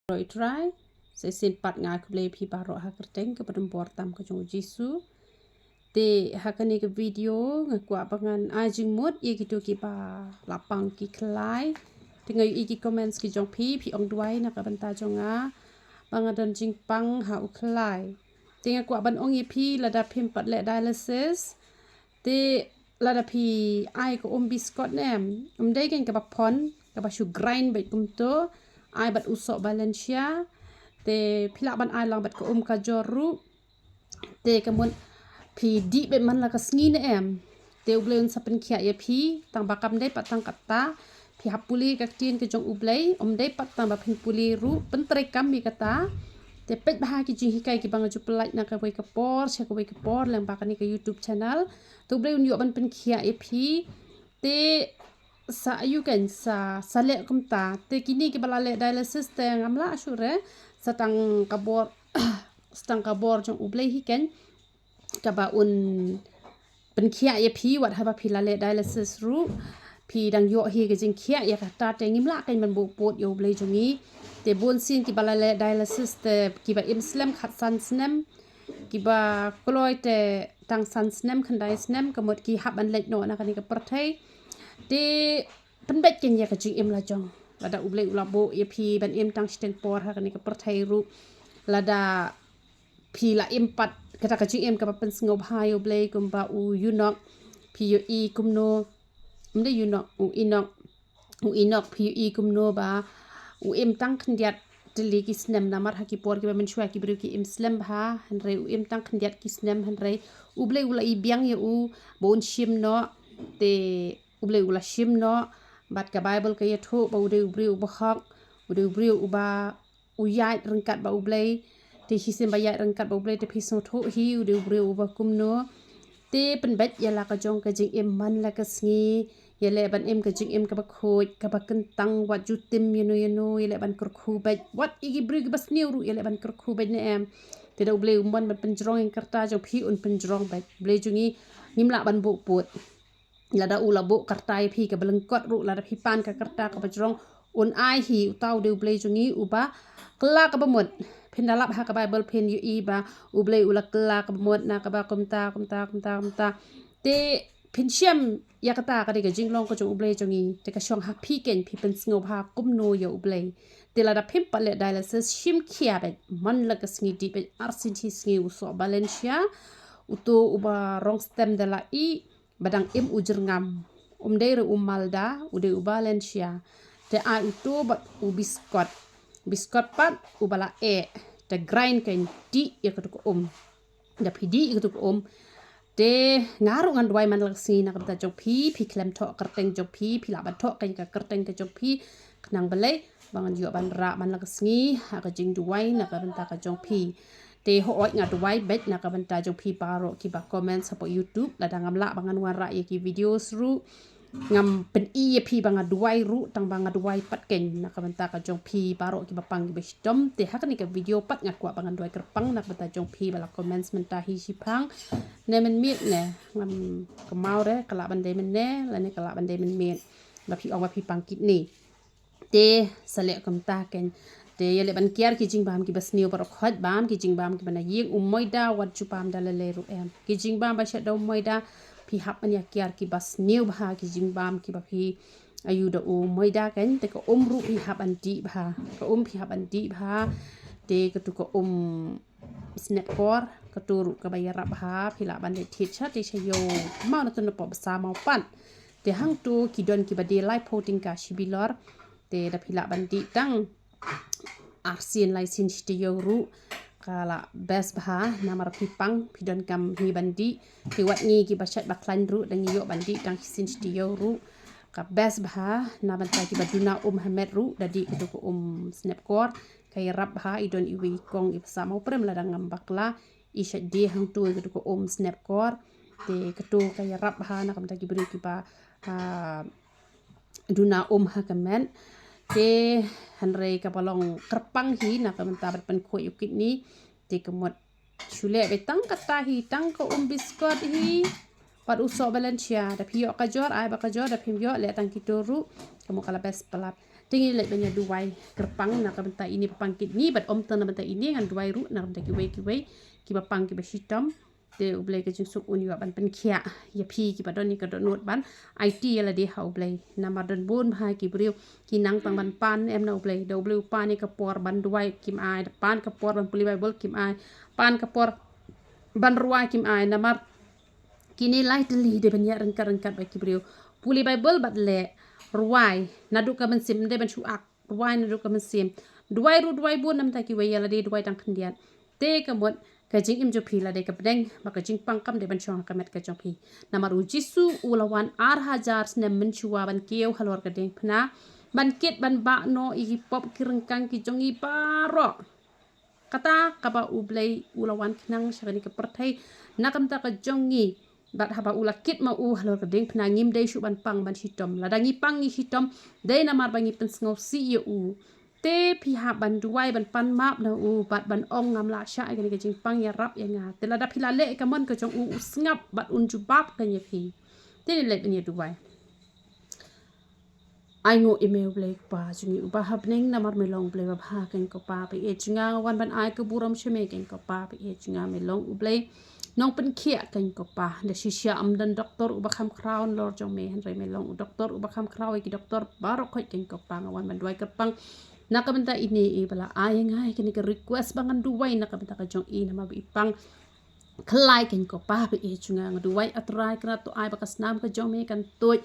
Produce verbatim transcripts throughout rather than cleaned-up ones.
Baroh i Trai. Sa shisien pat nga ai khublei phi baroh ha kyrteng kaba don bor tam ka jong u Jisu. Te ha kane ka video nga kwah ba ngan ai jingmut ïa kito kiba la pang ki khlai. Te nga ïohi ki comments ki jong phi, phi ong duwai na ka bynta jong nga ba nga don jingpang ha u khlai. Te nga kwah ban ong ïa phi, lada phim pat leh dialysis, te lada phi ai ka um biskot ne em, um dei kein kaba phon, kaba shu grind beit kumto, ai bad u soh Valencia. Te phi lah ban ai lang bad ka um kajor ruh. Te ka mut phi dih beit man la ka sngi ne em, te U Blei un sa pynkhiah ïa phi. Tang ba kam dei pat tang kata, phi hap pule ka ktien ka jong U Blei, um dei pat tang ba phin pule ruh, pyntreikam ïa kata. Te peit bha ki jinghikai kiba nga ju pyllait na kawei ka por sha kawei ka por lyngba kane ka YouTube channel. Te U Blei un ïoh ban pynkhiah ïa phi. Te sa ïoh kein sa, sa leh kumta. Te kine kiba la leh dialysis te ngam lah shuh re, sa tang ka bor, sa tang ka bor jong U Blei hi kein kaba un pynkhiah ïa phi, wat haba phi la leh dialysis ruh. Phi dang ïoh hi ka jingkhiah, ïa kata te ngim lah kein ban buh pud ïa U Blei jong ngi. Te bun sien kiba la leh dialysis te kiba im slem khatsan snem, kiba kloi te tang san snem, khyndai snem, ka mut ki hap ban leit noh na kane ka pyrthei. Te pynbeit kein ïa ka jingim la jong. Lada U Blei u la buh ïa phi ban im tang shiteng por ha kane ka pyrthei ruh, lada phi la im pat kata ka jingim kaba pynsngewbha ïa U Blei kumba u Enok, phi ïohi kumno, um dei Enok, u Enok, u Enok phi ïohi kumno ba u im tang khyndiat tylli ki snem, namar ha ki por kiba mynshuwa ki briew ki im slem bha, hynrei u im tang khyndiat ki snem, hynrei U Blei u la ïa biang ïa u ba un shim noh. Te U Blei u la shim noh, bad ka Baibl ka ïathuh ba u dei u briew uba hok, u dei u briew uba u ïaid ryngkat bad U Blei. Te shisien ba ïaid ryngkat bad U Blei te phi sngewthuh hi u dei u briew uba kumno. Te pynbeit ïa la ka jong ka jingim man la ka sngi, ïaleh ban im ka jingim kaba khuid, kaba kyntang, wat ju tim ïano ïano, ïaleh ban kyrkhu beit, wat ïa ki briew kiba sniew ruh ïaleh ban kyrkhu beit ne em. Te da U Blei u mon ban pynjrong ïa ka rta jong phi, un pynjrong beit. U Blei jong ngi ngim lah ban buh pud. Lada u la buh ka rta ïa phi kaba lyngkot ruh, lada phi pan ka rta kaba jrong, un ai hi. Uta u dei U Blei jong ngi uba kylla kaba mut. Phin da lap ha ka Baibl phin ïohi ba U Blei u la kylla kaba mut na kaba kumta, kumta, kumta, kumta. Te phin shem ïa kata ka dei ka jinglong ka jong U Blei jong ngi. Te ka shong ha phi kein, phi pynsngewbha kumno ïa U Blei. Te lada phim pat leh dialysis, shim khia beit man la ka sngi, dih beit arsien shi sngi u soh Valencia. Uto uba rong stem da la ih, ba dang im u jyrngam. Um dei re u Malda, u dei u Valencia. Te ai uto bad u biskot. Biskot pat uba la eh. Te grind kein, dih ïa kato ka um. Da phi dih ïa kato ka um, te nga ruh ngan duwai man la ka sngi na ka bynta jong phi, phi khlem thoh kyrteng jong phi, phi lah ban thoh kein ka kyrteng ka jong phi. Khnang balei ba ngan ïoh ban rah man la ka sngi ha ka jingduwai na ka bynta ka jong phi. Te hooid, nga duwai beit na ka bynta jong phi baroh kiba comment hapoh YouTube. Lada ngam lah ba ngan wanrah ïa ki videos ruh, ngam pyni ïa phi ba nga duwai ruh, tang ba nga duwai pat kein na ka bynta ka jong phi baroh kiba pang kiba shitom. Te ha kane ka video pat nga kwah ba ngan duwai kyrpang na ka bynta jong phi ba la comments mynta hi shiphang. Ne mynmiet ne, ngam kynmaw re, ka lah ban dei mynne lane ka lah ban dei mynmiet, ba phi ong ba phi pang kidney. Te sa leh kumta kein. Te ïaleh ban kiar ki jingbam kiba sniew baroh khoit, bam ki jingbam kiba na ïing. U Moida wat ju bam da lei lei ruh em. Ki jingbam ba shet da u Moida, phi hap ban ïa kiar kiba sniew bha, ki jingbam kiba phi ïoh da u Moida kein. Te ka um ruh phi hap ban dih bha. Ka um phi hap ban dih bha. Te kato ka um Snepkor, kato ruh kaba ïarap bha, phi lah ban leit thied sha te sha ïew, maw na to na pop basa maw pat. Te hangto ki don kiba die laiphew tyngka shi bilor. Te da phi lah ban dih tang arsien laisien shi taïew ruh, ka la best bha, namar phi pang, phi donkam hi ban dih. Te wat ngi kiba shait ba khlaiñ ruh da ngi ïoh ban dih tang shisien shi taïew ruh. Ka best bha na bynta kiba duna um ha met ruh, da dih kato ka um Snepkor. Ka ïarap bha, i don iwei i kong iba sah mawprem lada ngam bakla, i shait die hangto ïa kato ka um Snepkor. Te kato ka ïarap bha na ka bynta ki briew kiba, ah, duna um ha ka met. Te hynrei kaba long kyrpang hi na ka bynta ban pynkhuid ïa u kidney. Te ka mut shu leh beit tang kata hi, tang ka um biskot hi bad u soh Valencia. Da phi ïoh kajor, ai bad kajor, da phim ïoh, leh tang kito ruh. Ka mut ka la best palat. Te ngi leit ban ïa duwai kyrpang na ka bynta ine ba pang kidney, bad ym tang na bynta ine, ngan duwai ruh na ka bynta kiwei kiwei kiba pang kiba shitom. Te U Blei ka jingsuk un ïoh ban pynkhiah ïa phi kiba don ïa ka dohnud ban aiti ïa lade ha U Blei. Namar don bun bha ki briew ki nang tang ban pan em na U Blei, da U Blei u pan ïa ka por ban duwai kim ai, da pan ka por ban pule Bible kim ai, pan ka por ban rwai kim ai. Namar kine lai tylli dei ban ïaid ryngkat ryngkat bad ki briew. Pule Bible bad leh, rwai naduh ka mynsiem, ym dei ban shu ak, rwai naduh ka mynsiem. Duwai ruh duwai bun, namar kiwei ïa lade duwai tang khyndiat. Te ka mut ka jingim jong phi la dei ka bneng, bad ka jingpang kam dei ban shong ha ka met ka jong phi. Namar U Jisu u la wan ar hajar snem mynshuwa ban kiew halor ka diengphna, ban kit ban bah noh ïa ki pop ki ryngkang ki jong ngi baroh. Kata kaba U Blei u la wan khnang sha kane ka pyrthei na ka bynta ka jong ngi. Bad haba u la kit ma u halor ka diengphna, ngim dei shuh ban pang ban shitom. Lada ngi pang ngi shitom, dei namar ba ngi pynsngewsih ïa u. Te phi hap ban duwai ban pan map na u, bad ban ong, ngam lah shah ïa kane ka jingpang, ïarap ïa nga. Te lada phi la leh ïa ka mon ka jong u, u sngap bad un jubab kane ïa phi. Te ngi leit ban ïa duwai. Ai nguh ïa me U Blei Kpa jong ngi uba ha bneng, namar me long U Blei ba bha, keiñ ko Pa ba ïeit jong nga. Nga wan ban ai ka burom sha me, keiñ ko Pa ba ïeit jong nga. Me long U Blei nongpynkhiah, keiñ ko Pa. Da shisha ym don doktor uba kham khraw halor jong me, hynrei me long u doktor uba kham khraw ïa ki doktor baroh khoit, keiñ ko Pa. Nga wan ban duwai kyrpang na ka bynta ine i ba la ai ïa nga ïa kane ka request ba ngan duwai na ka bynta ka jong i, namar ba i pang khlaiñ, keiñ ko Pa ba ïeit jong nga. Nga duwai, A Trai Kynrad, to ai ba ka snam ka jong me kan tuid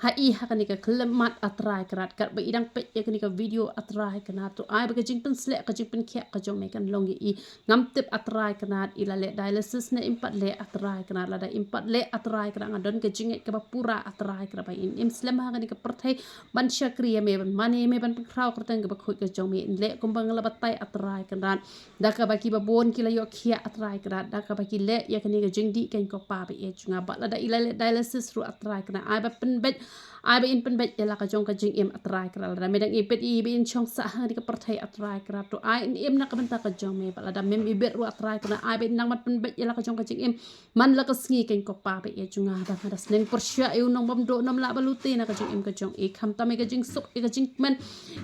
ha i ha kane ka khyllipmat, A Trai Kynrad. Katba i dang peit ïa kane ka video, A Trai Kynrad, to ai ba ka jingpynsleh, ka jingpynkhiah ka jong me kan long ïa i. Ngam tip, A Trai Kynrad, i la leh dialysis ne im pat leh, A Trai Kynrad. Lada im pat leh, A Trai Kynrad, nga don ka jingngeit kaba pura, A Trai Kynrad, ba in im slem ha kane ka pyrthei ban shakri ïa me, ban mane ïa me, ban pynkhraw kyrteng kaba khuid ka jong me. In leh kumba nga la batai, A Trai Kynrad. Da kaba kiba bun ki la ïoh khiah, A Trai Kynrad, da kaba ki leh ïa kane ka jingdih, keiñ ko Pa ba ïeit jong nga. Bad lada i la leh dialysis ruh, A Trai Kynrad, ai ba pynbeit, ai ba in pynbeit ïa la ka jong ka jingim, A Trai Kynrad. Lada me dang ibit, i ba in shong sah ha kane ka pyrthei, A Trai Kynrad, to ai in im na ka bynta ka jong me. Bad lada mem ibit ruh, A Trai Kynrad, ai ba in nang ban pynbeit ïa la ka jong ka jingim man la ka sngi, keiñ ko Pa ba ïeit jong nga. Ba nga da sneng pyrshah ïa u nongbymduh, ym lah ba lute na ka jingim ka jong i. Khamtam ïa ka jingsuk, ïa ka jingkmen,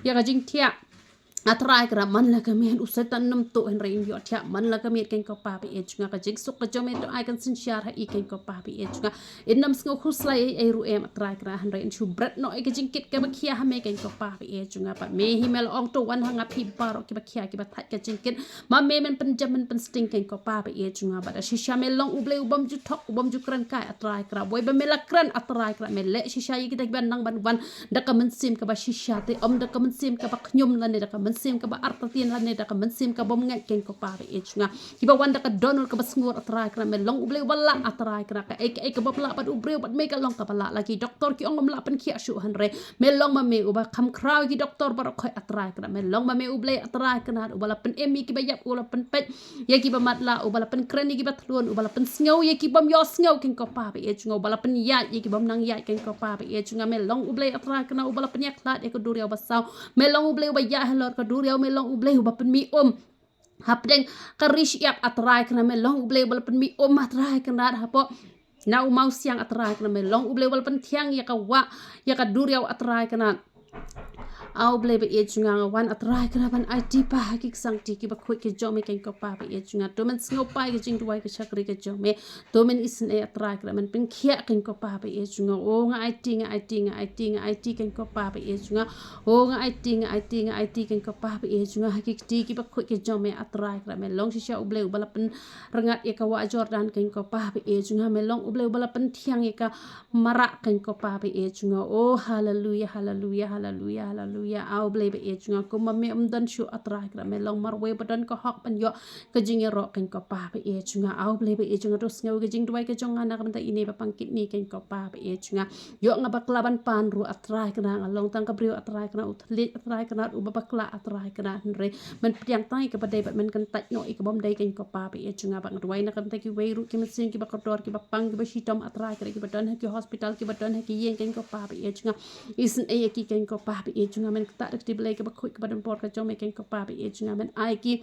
ïa ka jingthiah, A Trai Kynrad, man la ka miet. U Soitan ym tuh, hynrei in ïoh thiah man la ka miet, keiñ ko Pa ba ïeit jong nga. Ka jingsuk ka jong me, to ai kan synshar ha i, keiñ ko Pa ba ïeit jong nga. In ym sngew khuslai ei ei ruh em, A Trai Kynrad, hynrei in shu bret noh ïa ka jingkit kaba khia ha me, keiñ ko Pa ba ïeit jong nga. Bad me hi me la ong, to wan ha nga phi baroh kiba khia kiba thait ka jingkit, ma me men pynjem men pynsting, keiñ ko Pa ba ïeit jong nga. Bad da shisha me long U Blei u bym ju thok, u bym ju kren kai, A Trai Kynrad. Wei ba me la kren, A Trai Kynrad, me leh shisha ïa kita kiba nang ban wan da ka mynsiem kaba shisha, te ym da ka mynsiem kaba khñium lane da ka mynsiem kaba artatien lane da ka mynsiem ka bym ngeit, keiñ ko Pa ba ïeit jong nga. Kiba wan da ka dohnud kaba sngur, A Trai Kynrad, me long U Blei uba lah, A Trai Kynrad. Kaei kaei ka bym lah bad u briew, bad me ka long kaba lah. La ki doktor ki ong ym lah pynkhiah shuh, hynrei me long ma me uba kham khraw ïa ki doktor baroh khoit, A Trai Kynrad. Me long ma me U Blei, A Trai Kynrad, uba la pynim ïa kiba ïap, uba la pynpeit ïa kiba matlah, uba la pynkren ïa kiba thlun, uba la pynsngew ïa ki bym ïohsngew, keiñ ko Pa ba ïeit jong nga, uba la pynïaid ïa ki bym nang ïaid, keiñ ko Pa ba ïeit jong nga. Me long U Blei, A Trai Kynrad, uba la pynïakhlad ïa ka duriaw basaw. Me long U Blei uba ïaid halor ka duriaw. Me long U Blei uba pynmih um hapdeng ka ri shyiap, A Trai Kynrad. Me long U Blei uba la pynmih um, A Trai Kynrad, hapoh na u mawsiang, A Trai Kynrad. Me long U Blei uba la pynthiang ïa ka wah, ïa ka duriaw, A Trai Kynrad. A U Blei ba ïeit jong nga, nga wan, A Trai Kynrad, ban aiti pa ha ki ksangti kiba khuid ki jong me, keiñ ko Pa ba ïeit jong nga. To men sngewpai ka jingduwai ka shakri ka jong me. To men isynei, A Trai Kynrad, men pynkhiah, keiñ ko Pa ba ïeit jong nga. O nga aiti, nga aiti, nga aiti, nga aiti, keiñ ko Pa ba ïeit jong nga. O nga aiti, nga aiti, nga aiti, keiñ ko Pa ba ïeit jong nga. Ha ki kti kiba khuid ki jong me, A Trai Kynrad, me long shisha U Blei uba la pynrngat ïa ka wah Jordan, keiñ ko Pa ba ïeit jong nga. Me long U Blei uba la pynthiang ïa ka marah, keiñ ko Pa ba ïeit jong nga. O haleluia, haleluia, haleluia, haleluia. A U Blei ba ïeit jong nga, kumba me ym don shuh, A Trai Kynrad, me long marwei ba don ka hok ban ïoh ka jingïaroh, keiñ ko Pa ba ïeit jong nga. A U Blei ba ïeit jong nga, to sngew ka jingduwai ka jong nga na ka bynta ine ba pang kidney, keiñ ko Pa ba ïeit jong nga. Ïoh nga bakla ban pan ruh, A Trai Kynrad, nga long tang ka briew, A Trai Kynrad, u thylliej, A Trai Kynrad, uba bakla, A Trai Kynrad, hynrei men pdiang tang ïa kaba dei bad men kyntait noh ïa ka bym dei, keiñ ko Pa ba ïeit jong nga. Bad nga duwai na ka bynta kiwei ruh ki mynsiem kiba kordor, kiba pang, kiba shitom, A Trai Kynrad, kiba don ha ki hospital, kiba don ha ki ïing, keiñ ko Pa ba ïeit jong nga. Isynei ïa ki, keiñ ko Pa ba ïeit jong nga. Men ktah da ka kti Blei kaba khuid kaba donbor ka jong me, keiñ ko Pa ba ïeit jong nga. Men ai ki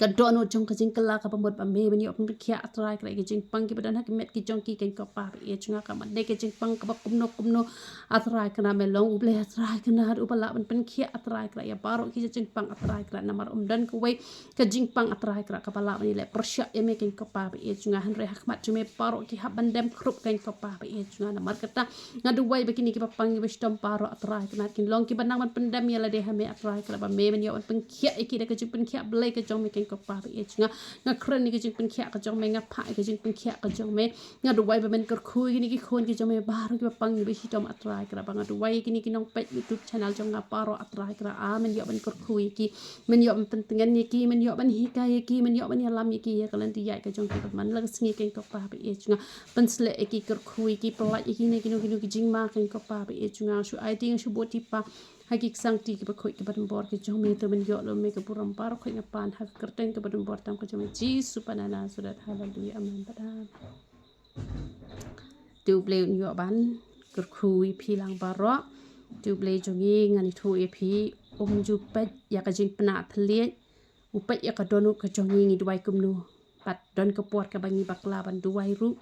ka dohnud jong ka jingkylla kaba mut ba me ban ïoh ban pynkhiah, A Trai Kynrad, ïa ki jingpang kiba don ha ki met ki jong ki, Kynrad ko Pa ba ïeit jong nga. Kam dei ka jingpang kaba kumno kumno, A Trai Kynrad, me long U Blei, A Trai Kynrad, uba lah ban pynkhiah, A Trai Kynrad, ïa baroh ki jingpang, A Trai Kynrad, namar ym don kawei ka jingpang, A Trai Kynrad, kaba lah ban ïaleh pyrshah ïa me, Kynrad ko Pa ba ïeit jong nga. Hynrei ha khmat jong me baroh ki hap ban dem khrup, Kynrad ko Pa ba ïeit jong nga. Namar kata nga duwai ba kine kiba pang kiba shitom baroh, A Trai Kynrad, kin long kiba nang ban pyndem ïa lade ha me, A Trai Kynrad, ba me ban ïoh ban pynkhiah ïa ki da ka jingpynkhiah Blei ka jong me, Kynrad ko Pa ba ïeit jong nga. Nga kren ïa ka jingpynkhiah ka jong me, nga phah ïa ka jingpynkhiah ka jong me. Nga duwai ba men kyrkhu ïa kine ki khun ki jong me baroh kiba pang kiba shitom, A Trai Kynrad. Ba nga duwai ïa kine ki nongpeit YouTube channel jong nga baroh, A Trai Kynrad, ah, men ïoh ban kyrkhu ïa ki, men ïoh ban pyntngen ïa ki, men ïoh ban hikai ïa ki, men ïoh ban ïalam ïa ki ïa ka lynti ïaid ka jong ki bad man la ka sngi, Kynrad ko Pa ba ïeit jong nga. Pynshlei ïa ki, kyrkhu ïa ki, pyllait ïa ki na kino kino ki jingma, Kynrad ko Pa ba ïeit jong nga. Shu ai tieng, shu bud tipa ha ki ksangti kiba khuid kiba donbor ki jong me. To men ïoh lum, me ka burom baroh khuid, nga pan ha ka kyrteng kaba donbor tam ka jong me, Jisu Khrist na Nasareth. Haleluya, amen. Bad amen. Te U Blei un ïoh ban kyrkhu ïa phi lang baroh. Te U Blei jong ngi, ngan ïathuh ïa phi, um ju peit ïa ka jingpynah thylliej, u peit ïa ka dohnud ka jong ngi, ngi duwai kumno. Bad don ka por kaba ngi bakla ban duwai ruh.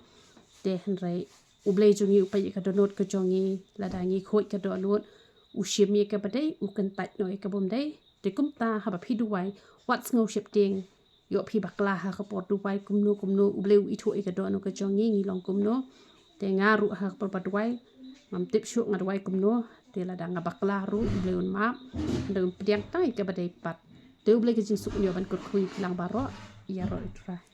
Te hynrei U Blei jong ngi u peit ïa ka dohnud ka jong ngi, lada ngi khuid ka dohnud, u shim ïa kaba dei, u kyntait noh ïa kaba ym dei. Te kumta haba phi duwai, wat sngew sheptieng. Ïoh phi bakla ha ka por duwai kumno kumno, U Blei u ithuh ïa ka dohnud ka jong ngi, ngi long kumno. Te nga ruh ha ka por ba duwai, ngam tip shuh nga duwai kumno. Te lada nga bakla ruh, U Blei un map, U Blei un pdiang tang ïa kaba dei pat. Te U Blei ka jingsuk un ïoh ban kyrkhu ïa phi lang baroh. Ïaroh ïa U Trai.